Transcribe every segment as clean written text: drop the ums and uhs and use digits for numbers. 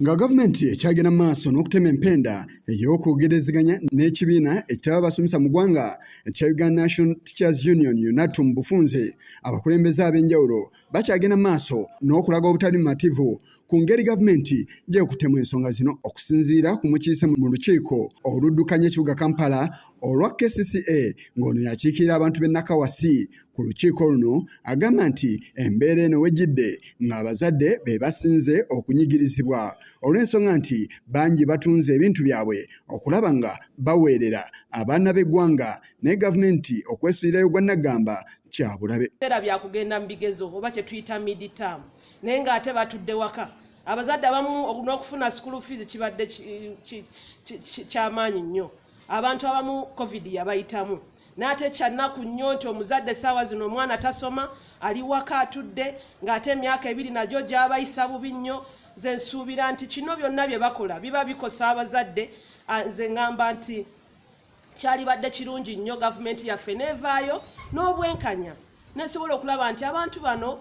Nga gavumenti ekyagenda mu maaso n'okutema empenda ey'okwogerezeganya n'ekibiina ekitaba abasomesa mu ggwanga ekya Uganda National Teachers Union UNATU mu bufunze, abakulembeze ab'enjawulo bakyagenda mu maaso n'okulaga obutali bumativu ku ngeri gavumenti gy'ekuttemu ensonga zino. Okusinziira ku mukiise mu lukiiko oluddukanya ekibuga Kampala olwa KCCA ng'ono yakiikirira abantu b'e Nakawasi ku lukiiko luno, agamba nti embeera eno wejjidde ng'abazadde be basinze okunyigirizibwa olw'ensonga nti bangi batunze ebintu byabwe okulaba nga baweerera abaana b'eggwanga, naye gavumenti okwesuulirayo gwa nnaggamba kya bulabe. Ebiseera bya kugenda mu bigezo oba kye tuyita mid term, naye ng'ate batudde waka. Abazadde abamu n'okufuna school fees kibadde kyamaanyi nnyo. Abantu abamu COVID yabayitamu, n'ate kyannaku nnyo nti omuzadde essaawa zino omwana tasoma, ali waka atudde, ng'ate emyaka 2 nagyo gy'abayisa bubi nnyo. Nze nsuubira nti kino byonna bye bakola biba bikosa abazadde. Nze ŋŋamba nti kyalibadde kirungi nnyo gavumenti yaffe n'evaayo n'obwenkanya nesobola okulaba nti abantu bano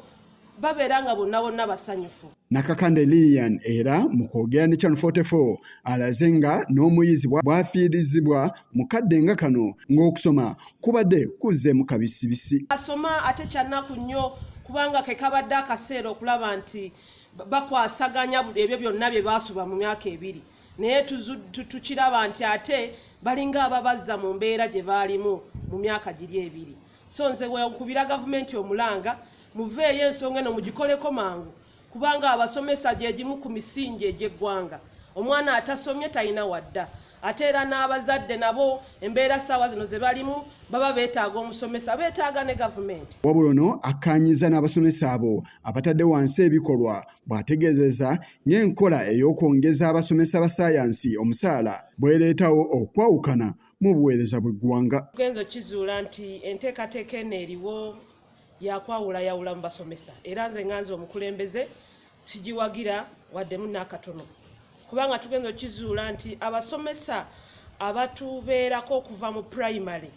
babeera nga bonna bonna basanyufu. Nakakande Lilian era mu kwogera ne Channel 44 alaze nga n'omuyizi bw'afiirizibwa mu kadde nga kano ng'okusoma kubadde kuzzeemu kabisibisi. Asoma ate kyannaku nnyo kubanga ke kabadde akaseera okulaba nti bakwasaganya ebyo byonna bye baasuba mu myaka 2, naye tukiraba nti ate balinga ababazza mu mbeera gye baalimu mu myaka giri 2. So nze wenkubira gavumenti omulanga, muveeyo ensonga eno mugikoleko mangu, kubanga abasomesa gye gimu ku misingi egy'eggwanga. Omwana atasomye talina wadda, ate era n'abazadde nabo embeera ssaawa zino ze balimu baba beetaaga omusomesa, beetaaga ne gavumenti. Wabula ono akkaanyiza n'abasomesa abo abatadde wansi ebikolwa bw'ategeezezza ng'enkola ey'okwongeza abasomesa ba ssaayansi omusaala bw'ereetawo okwawukana mu buweereza bw'eggwanga. Tugenze okukizuula nti enteekateeka eno eriwo yakwawulayawula mu basomesa, era nze nga nze omukulembeze sigiwagira waddemu n'akatono, kubanga tugenze okukizuula nti abasomesa abatubeerako okuva mu primary,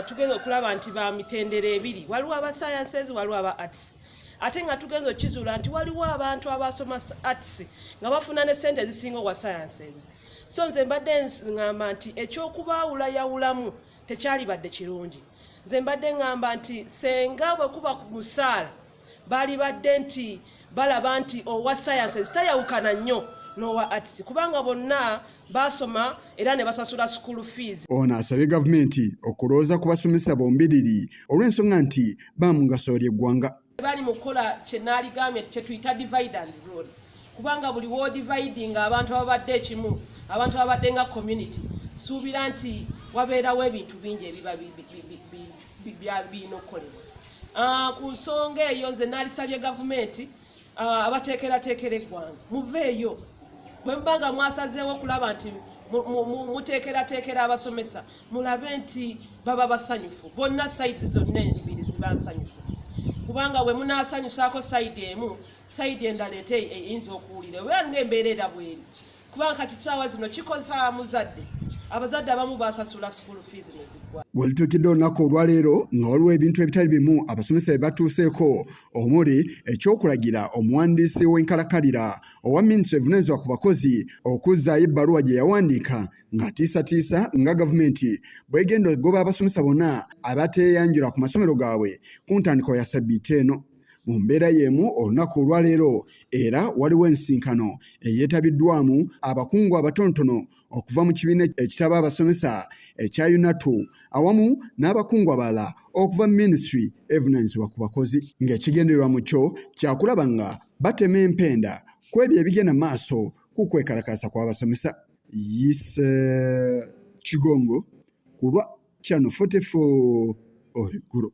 tugenda okulaba nti ba mitendera ebiri: waliwo aba sciences, waliwo aba arts. Ate nga tugenze okukizuula nti waliwo abantu abasoma arts nga bafuna ne sente ezisinga owa sciences. So nze mbadde ŋŋamba nti ekyokubaawulayawulamu tekyalibadde kirungi. Nze mbadde ŋŋamba nti senga bwe kuba ku musaala, balibadde nti balaba nti owa sciences tayawukana nnyo n'owa arts, kubanga bonna basoma era ne basasula school fees. Ono asabye gavumenti okulowooza ku basomesa bombiriri olw'ensonga nti ba mugaso eri eggwanga. Bali mu kukola kye naaligambye nti kyetuyita divide and rule, kubanga buli woodividinga abantu ababadde ekimu, abantu ababadde nga community, suubira nti wabeerawo ebintu bingi ebiba birina okukolebwa. Ku nsonga eyo nze naalisabye gavumenti, abateekerateekera eggwanga, muveeyo. Bwe muba nga mwasazeewo okulaba nti muteekerateekera abasomesa, mulabe nti baba basanyufu bonna, sides zonna ebiri ziba nsanyufu, kubanga bwe munaasanyusaako side emu, side endala ete eyinza okuwulira oba ngaembeera era bweri, kubanga kati saawa zino kikosa muzadde. Abazadde abamu basasula school fees neziggwa. Welituukidde olunaku olwaleero nga waliwo ebintu ebitali bimu abasomesa bye batuuseeko, omuli ekyokulagira omuwandiisi w'enkalakalira owa minisitule evunaanyizibwa ku bakozi okuzzaayo ebbaluwa gye yawandiika ng'atiisatiisa nga gavumenti bw'egenda okugoba abasomesa bonna abateeyanjula ku masomero gaabwe ku ntandikwa ya ssabbiiti eno. Mu mbeera y'emu, olunaku olwaleero era waliwo ensinkano eyeetabiddwamu abakungu abatonotono okuva mu kibiina ekitaba abasomesa ekya UNATU awamu n'abakungu abalala okuva mu minisitule evunaanyizibwa ku bakozi, ng'ekigendererwa mu kyo kyakulaba nga batema empenda ku ebyo ebigenda mu maaso ku kwekalakaasa kw'abasomesa. Yise Kigongo ku lwa Channel 44 olweggulo.